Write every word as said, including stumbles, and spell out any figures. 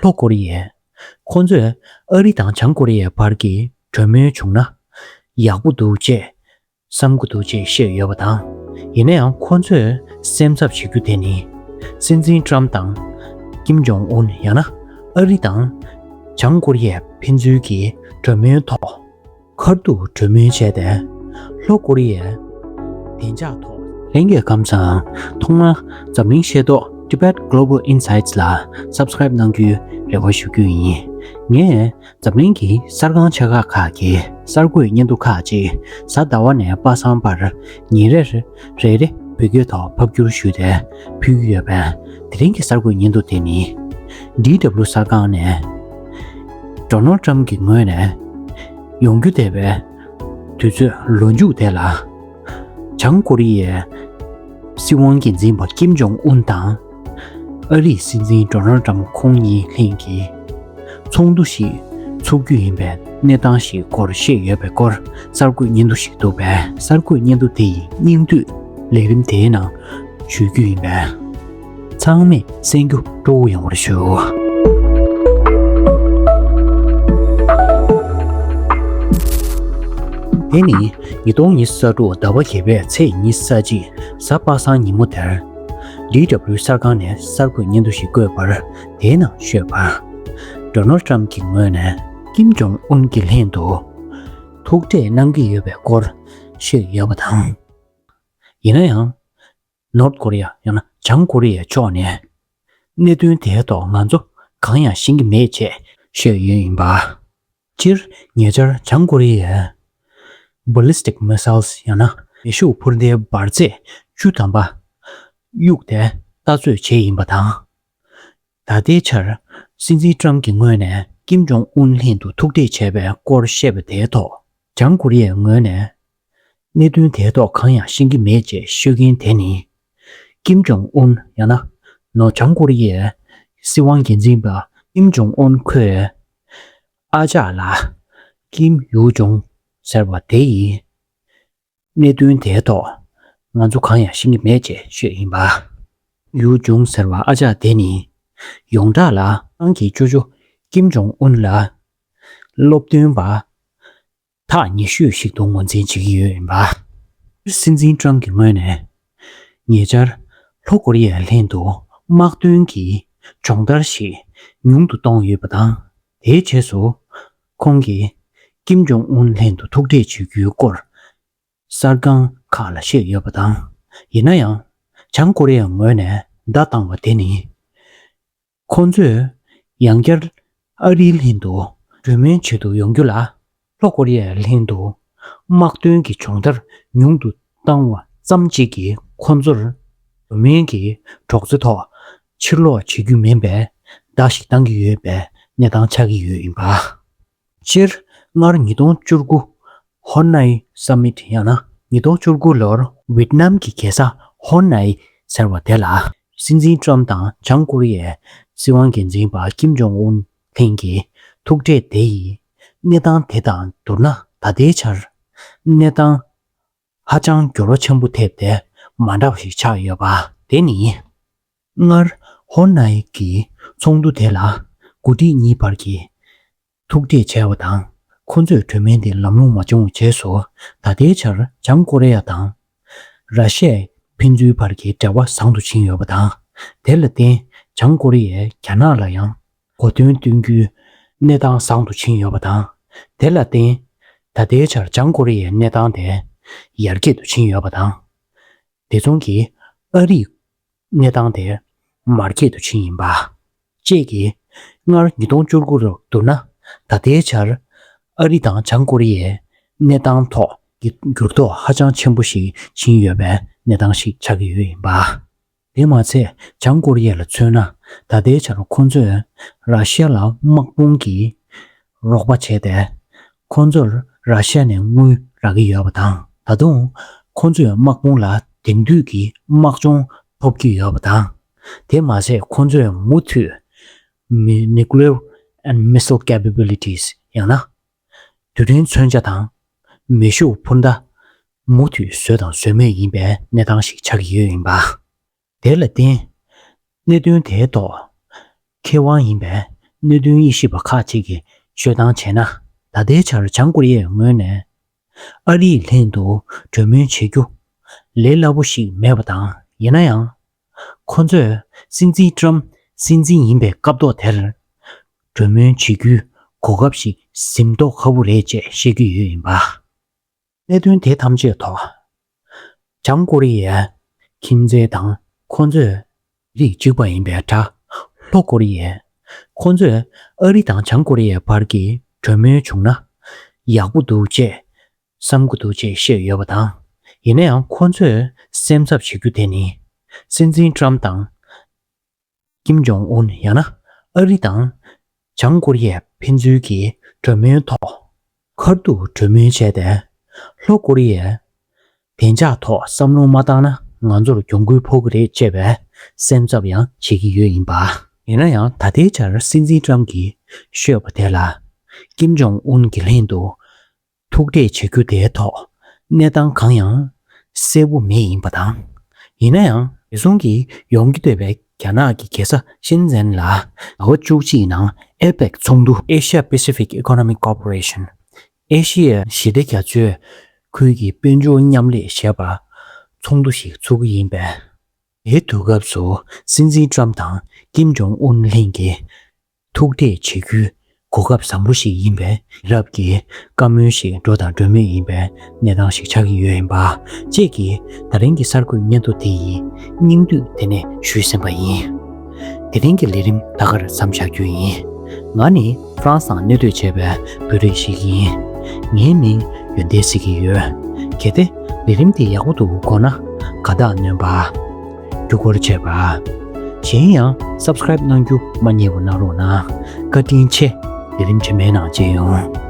ལྷོ་ཀོ་རི་ཡས་ཁོང་ཚོས་ཨ་རི་དང་བྱང་ཀོ་རི་ཡའི་བར་གྱི་གྲོས་མོལ་བྱུང་ན་ཡག་པོ་འདུག་ཅེས་བསམ་གྱི་འདུག་ཅེས་བཤད་ཡོད་པ་དང་། ཡིན་ན་ཡང་ཁོང་ཚོས་སེམས་འཚབ་བྱེད་རྒྱུ་དེ་ནི། སྲིད་འཛིན་ཀྲམ་དང་ཀིམ་ཇོང་ཨུན། ཡང་ན་ཨ་རི་དང་བྱང་ཀོ་རི་ཡའི་ཕན་ཚུན་གྱི་གྲོས་མོལ་ཐོག་ཁ་ཐུག་གྲོས་མོལ་བྱས་ཏེ། ལྷོ་ཀོ་རི་ཡའི་བདེ་འཇགས་ཐོག་ལྷན་རྒྱས་ཁམས་བཟང་། ཐོག་མར་འཛམ་གླིང་ཤེས་རྟོགས་Tibet Global Insights ལ་Subscribe གནང་རྒྱུའི་རེ་བ་ཞུ་རྒྱུ་ཡིན། ངས་འཛམ་གླིང་གི་གསར་ཁང་ཆེ་ཁག་ཁག་གི་གསར་འགོད་བརྙན་ཐུང་ཁག་ཅིག་གཟའ་ཟླ་བ་ནས་པ་སངས་བར་ཉིན་རེ་རེ་རེ་བོད་སྐད་ཐོག་ཕབ་བསྒྱུར་ཞུས་ཏེ་ཕུལ་གྱི་ཡོད་པས། དེ་རིང་གི་གསར་འགོད་བརྙན་ཐུང་དེ་ནི། ཌི་ཌབ་ལིའུ་གསར་ཁང་ནས་ཌོ་ནལ་ཌི་ཊརམ་གྱི་ངོས་ནས་ཡོང་རྒྱུ་བསྡད་པའི་དུས་ཚོད་ལོ་མཇུག་དེ་ལ། བྱང་ཀོ་རི་ཡའི་སྲིད་དབང་འགན་འཛིན་པ་ཀིམ་ཇོང་ཨུན་དང་། ཨ་རིའི་སྲིད་འཛིན་ཌོ་ནལ་ཌི་ཊརམ་ཁོང་གཉིས་ལྷན་གྱིས་ཚོགས་འདུ་ཞིག་ཚུགས་རྒྱུ་ཡིན་པའི་གནས་སྟངས་ཤིག་སྐོར་བཤད་ཡོད་པའི་སྐོར་གསར་འགོད་བརྙན་ཐུང་ཞིག་འདུག་པས། གསར་འགོད་བརྙན་ཐུང་དེ་ཡི་སྙིང་བསྡུས་ལས་རིམ་དེའི་ནང་ཞུ་རྒྱུ་ཡིན་པས། ཚང་མས་གསན་རྒྱུ་སྤྲོ་བོ་ཡོང་བར་ཞུ། དེ་ནི་ཉིས་སྟོང་ཉི་ཤུ་རྩ་དྲུག་ཟླ་བ་བརྒྱད་པའི་ཚེས་ཉི་ཤུ་རྩ་གཅིག་གཟའ་པ་སངས་ཉིན་མོ་དེར། ཌི་ཌབ་ལིའུ་གསར་ཁང་ནས་གསར་འགོད་བརྙན་ཐུང་ཞིག་བཀོད་པར། དེའི་ནང་བཤད་པ། ཌོ་ནལ་ཌི་ཊརམ་གྱི་ངོས་ནས་ཀིམ་ཇོང་ཨུན་གྱི་ལྷན་དུ་ཐུག་འཕྲད་གནང་གི་ཡོད་པའི་སྐོར་བཤད་ཡོད་པ་དང་། ཡིན་ན་ཡང་། ནོར་ཐ་ཀོ་རི་ཡ་ཡང་ན་བྱང་ཀོ་རི་ཡའི་ཕྱོགས་ནས་གནད་དོན་དེའི་ཐོག་ང་ཚོ་གང་ཡང་ཤེས་ཀྱི་མེད་ཅེས་བཤད་ཡོད་ཡིན་པ། སྤྱིར་ཉེ་ཆར་བྱང་ཀོ་རི་ཡས་Ballistic Missiles ཡང་ན་མེ་ཤུགས་འཕུར་མདའི་འབར་རྫས་བཅུ་ཐམ་པ་གཡུགས་ཏེ་ལྟ་ཚོད་བྱས་ཡིན་པ་དང་། ད་ལྟའི་ཆར་སྲིད་འཛིན་ཀྲམ་གྱི་ངོས་ནས་ཀིམ་ཇོང་ཨུན་ལྷན་དུ་ཐུག་འཕྲད་བྱས་པའི་སྐོར་བཤད་པ་དེའི་ཐོག་བྱང་ཀོ་རི་ཡའི་ངོས་ནས་གནད་དོན་དེའི་ཐོག་གང་ཡང་ཤེས་ཀྱི་མེད་ཅེས་ཤོད་མཁན་དེ་ནི། ཀིམ་ཇོང་ཨུན་ཡང་ན་ནོ་བྱང་ཀོ་རི་ཡའི་སྲིད་དབང་འགན་འཛིན་པ་ཀིམ་ཇོང་ཨུན་ཁོའི་ཨ་ཅག་ལགས་ཀིམ་ཡུ་ཇུང་ཟེར་བ་དེ་ཡིས། གནད་དོན་དེའི་ཐོག་ང་ཚོ་གང་ཡང་ཤེས་ཀྱི་མེད་ཅེས་བཤད་ཡིན་པ། ཡུ་ཇུང་ཟེར་བ་ཨ་ཅག་དེ་ནི་ཡོངས་གྲགས་ལ་ཏང་གི་ཅོ་ཅོ་ཀིམ་ཇོང་ཨུན་ལ་སློབ་སྟོན་པ་ཐག་ཉེ་ཤོས་ཤིག་ཏུ་ངོས་འཛིན་བྱེད་ཀྱི་ཡོད་ཡིན་པ། སྲིད་འཛིན་ཀྲམ་གྱི་ངོས་ནས་ཉེ་ཆར་ལྷོ་ཀོ་རི་ཡའི་ལྷན་དུ་དམག་དོན་གྱི་སྦྱོང་བརྡར་ཞིག་ཉུང་དུ་གཏོང་ཡོད་པ་དང་། དེའི་རྗེས་སུ་ཁོང་གིས་ཀིམ་ཇོང་ཨུན་ལྷན་དུ་ཐུག་འཕྲད་བྱེད་རྒྱུའི་སྐོར་གསར་ཁང་ཁག་ལ་བཤད་ཡོད་པ་དང་། ཡིན་ན་ཡང་། བྱང་ཀོ་རི་ཡའི་ངོས་ནས་བརྡ་བཏང་བ་དེ་ནི། ཁོང་ཚོས་ཡང་བསྐྱར་ཨ་རིའི་ལྷན་དུ་གྲོས་མོལ་བྱེད་དུ་ཡོང་རྒྱུ་ལ། ལྷོ་ཀོ་རི་ཡའི་ལྷན་དུ་དམག་དོན་གྱི་སྦྱོང་བརྡར་ཉུང་དུ་བཏང་བ་ཙམ་གཅིག་གིས་ཁོང་ཚོར་གྲོས་མོལ་གྱི་གྲོགས་རྩེ་ཐོག་ཕྱིར་ལོག་བྱེད་རྒྱུ་མིན་པའི་བརྡ་ཞིག་བཏང་གི་ཡོད་པའི་གནས་སྟངས་ཆགས་ཀྱི་ཡོད་ཡིན་པ། སྤྱིར་སྔར་ཉིས་སྟོང་བཅུ་དགུ་ཧོན་ནའི་སམ་མིཊ་ཡང་ན་ཉིས་སྟོང་བཅུ་དགུ་ལོར་ཝེད་ནམ་གྱི་རྒྱལ་ས་ཧོན་ནའི་ཟེར་བ་དེ་ལ། སྲིད་འཛིན་ཀྲམ་དང་བྱང་ཀོ་རི་ཡའི་སྲིད་དབང་འགན་འཛིན་པ་ཀིམ་ཇོང་ཨུན་ལྷན་གྱི་ཐུག་འཕྲད་དེ་ཡིས་གནས་སྟངས་དེ་དང་བསྡུར་ན། ད་ལྟའི་ཆར་གནས་སྟངས་ཧ་ཅང་འགྱུར་བ་ཆེན་པོ་ཐེབས་ཏེ་མ་འདྲ་བ་ཞིག་ཆགས་ཡོད་པ་དེ་ནི། སྔར་ཧོན་ནའི་གི་ཚོགས་འདུ་དེ་ལ་འགོ་ཁྲིད་གཉིས་བར་གྱི་ཐུག་འཕྲད་བྱས་པ་དང་། ཁོ་ཚོས་གྲོས་མོལ་དེ་ལམ་ལྷོང་མ་བྱུང་བའི་རྗེས་སུ། ད་ལྟའི་ཆར་བྱང་ཀོ་རི་ཡ་དང་ར་ཤི་ཡའི་ཕན་ཚུན་བར་གྱི་འབྲེལ་བ་བཟང་དུ་ཕྱིན་ཡོད་པ་དང་། དེ་ལ་བརྟེན་བྱང་ཀོ་རི་ཡས་རྒྱ་ནག་ལ་ཡང་གོ་སྟོན་སྟོན་རྒྱུའི་གནས་སྟངས་བཟང་དུ་ཕྱིན་ཡོད་པ་དང་། དེ་ལ་བརྟེན་ད་ལྟའི་ཆར་བྱང་ཀོ་རི་ཡའི་གནས་སྟངས་དེ་ཡར་རྒྱས་དུ་ཕྱིན་ཡོད་པ་དང་། དེ་མཚུངས་ཀྱིས་ཨ་རིའི་གནས་སྟངས་དེ་མར་ཁྱད་དུ་ཕྱིན་ཡིན་པ། བཅས་ཀྱིས་སྔར་ཉིས་སྟོང་བཅུ་དགུ་རུ་བསྡུར་ན། ད་ལྟའི་ཆར་ཨ་རི་དང་བྱང་ཀོ་རི་ཡའི་གནས་སྟངས་ཐོག་གི་འགྱུར་ལྡོག་ཧ་ཅང་ཆེན་པོ་ཞིག་ཕྱིན་ཡོད་པའི་གནས་སྟངས་ཤིག་ཆགས་ཀྱི་ཡོད་ཡིན་པ། དེ་མ་ཚད་བྱང་ཀོ་རི་ཡ་ལ་མཚོན་ན། ད་ལྟའི་ཆར་ཁོ་ཚོས་ར་ཤི་ཡ་ལ་དམག་དཔུང་གི་རོགས་པ་བྱས་ཏེ། ཁོ་ཚོར་ར་ཤི་ཡ་ནས་དངུལ་རག་གི་ཡོད་པ་དང་། ད་དུང་ཁོ་ཚོས་དམག་དཔུང་ལ་དེང་དུས་ཀྱི་དམག་སྦྱོང་ཐོབ་ཀྱི་ཡོད་པ་དང་། དེ་མ་ཟད་ཁོ་ཚོས་མུ་མཐུད་མི་nuclear and missile capabilities ཡང་ན་རྡུལ་ཕྲན་མཚོན་ཆ་དང་མེ་ཤུགས་འཕུར་མདའ་མུ་མཐུད་བཟོས་དང་བཟོ་མུས་ཡིན་པའི་གནས་སྟངས་ཤིག་ཆགས་ཀྱི་ཡོད་ཡིན་པ། དེ་ལ་བརྟེན། གནད་དོན་དེའི་ཐོག་མཁས་དབང་ཡིན་པའི་ གནད་དོན་དབྱེ་ཞིབ་པ་ཁག་ཅིག་གིས་ཤོད་སྟངས་བྱས་ན། ད་ལྟའི་ཆར་བྱང་ཀོ་རི་ཡའི་ངོས་ནས་ཨ་རིའི་ལྷན་དུ་གྲོས་མོལ་བྱེད་རྒྱུ་ལས་སླ་པོ་ཞིག་མེད་པ་དང་། ཡིན་ན་ཡང་ཁོ་ཚོས་སྲིད་འཛིན་ཏྲམ་སྲིད་འཛིན་ཡིན་པའི་སྐབས་ཐོག་དེར་གྲོས་མོལ་བྱེད་རྒྱུའི་གོ་སྐབས་ཤིག་ཟིན་མདོག་ཁ་པོ་རེད་ཅེས་བཤད་ཀྱི་ཡོད་ཡིན་པ། གནད་དོན་དེ་ཐམས་ཅད་ཐོག་བྱང་ཀོ་རི་ཡའི་ཁྱིམ་མཚེས་དང་ཁོ་ཚོའི་རིགས་གཅིག་པ་ཡིན་པའི་དགྲ་ལྷོ་ཀོ་རི་ཡས། ཁོ་ཚོས་ཨ་རི་དང་བྱང་ཀོ་རི་ཡའི་བར་གྱི་གྲོས་མོལ་བྱུང་ན་ཡག་པོ་འདུག་ཅེས་བསམ་གྱི་འདུག་ཅེས་བཤད་ཡོད་པ་དང་། ཡིན་ན་ཡང་ཁོ་ཚོས་སེམས་འཚབ་བྱེད་རྒྱུ་དེ་ནི། སྲིད་འཛིན་ཏྲམ་དང་ཀིམ་ཇོང་ཨུན། ཡང་ན་ཨ་རི་དང་བྱང་ཀོ་རི་ཡའི་ཕན་ཚུན་གྱི་གྲོས་མོལ་ཐོག་མཁར་དུ་གྲོས་མོལ་བྱས་ཏེ། ལྷོ་ཀོ་རི་ཡས་བདེ་འཇགས་ཐོག་བསམ་བློ་མ་བཏང་ན་ང་ཚོར་གྱོང་གུན་ཕོག་གི་རེད་ཅེས་པའི་སེམས་འཚབ་ཡང་བྱེད་ཀྱི་ཡོད་ཡིན་པ། ཡིན་ན་ཡང་ད་ལྟའི་ཆར་སྲིད་འཛིན་ཏྲམ་གྱིས་ཤོད་པ་དེ་ལ་ཀིམ་ཇོང་ཨུན་གྱི་ལྷན་དུ་ཐུག་འཕྲད་བྱེད་རྒྱུ་དེའི་ཐོག་གནས་སྟངས་གང་ཡང་གསལ་པོ་མེད་ཡིན་པ་དང་། ཡིན་ན་ཡང་། དེ་མཚུངས་ཀྱིས་ཡོང་གི་འདོད་པའི་རྒྱ་ནག་གི་རྒྱལ་ས་ཤིན་ཙན་ལ་ཟླ་བ་བཅུ་གཅིག་ནང་ཨེ་པེག་ཚོགས་འདུ། Asia Pacific Economic Cooperation། ཨེ་ཤི་ཡའི་ཞི་བདེ་རྒྱ་མཚོའི་ཁུལ་གྱི་དཔལ་འབྱོར་མཉམ་ལས་ཞེས་པ་ཚོགས་འདུ་ཞིག་ཚུགས་ཀྱི་ཡིན་པས། དེའི་དུས་སྐབས་སུ་སྲིད་འཛིན་ཏྲམ་དང་ཀིམ་ཇོང་ཨུན་ལྷན་གྱིས་ཐུག་འཕྲད་བྱེད་རྒྱུའི་གོ་སྐབས་བཟང་པོ་ཞིག་ཡིན་པས། རབས་ཀྱི་བཀའ་མོལ་ཞིག་འགྲོ་དང་འགྲོ་མུས་ཡིན་པའི་གནས་སྟངས་ཤིག་ཆགས་ཀྱི་ཡོད་ཡིན་པ་བཅས་ཀྱིས། ད་རིང་གི་གསར་འགོད་སྙན་ཐོ་དེ་ཡི་སྙིང་བསྡུས་དེ་ནས་ཞུས་ཟིན་པ་ཡིན། དེ་རིང་གི་ལས་རིམ་ད་གར་མཚམས་བཞག་རྒྱུ་ཡིན། ང་ནི་ཧྥ་རན་སི་ནང་གནས་སྡོད་བྱས་པའི་བོད་རིགས་ཤིག་ཡིན། ངའི་མིང་ཡོན་ཏན་ཟེར་གྱི་ཡོད། གལ་ཏེ་ལས་རིམ་འདི་ཡག་པོ་འདུག་དགོངས་ན་དགའ་རྟགས་གནོན་པ། རྒྱུ་སྐར་བྱས་པ། གཞན་ཡང་སབ་སི་ཀ་རེབ་གནང་རྒྱུ་མ་བསྙེལ་བ་གནང་རོགས་གནང་། བཀའ་དྲིན་ཆེ། ལས་རིམ་རྗེས་མའི་ནང་མཇལ་ཡོང་།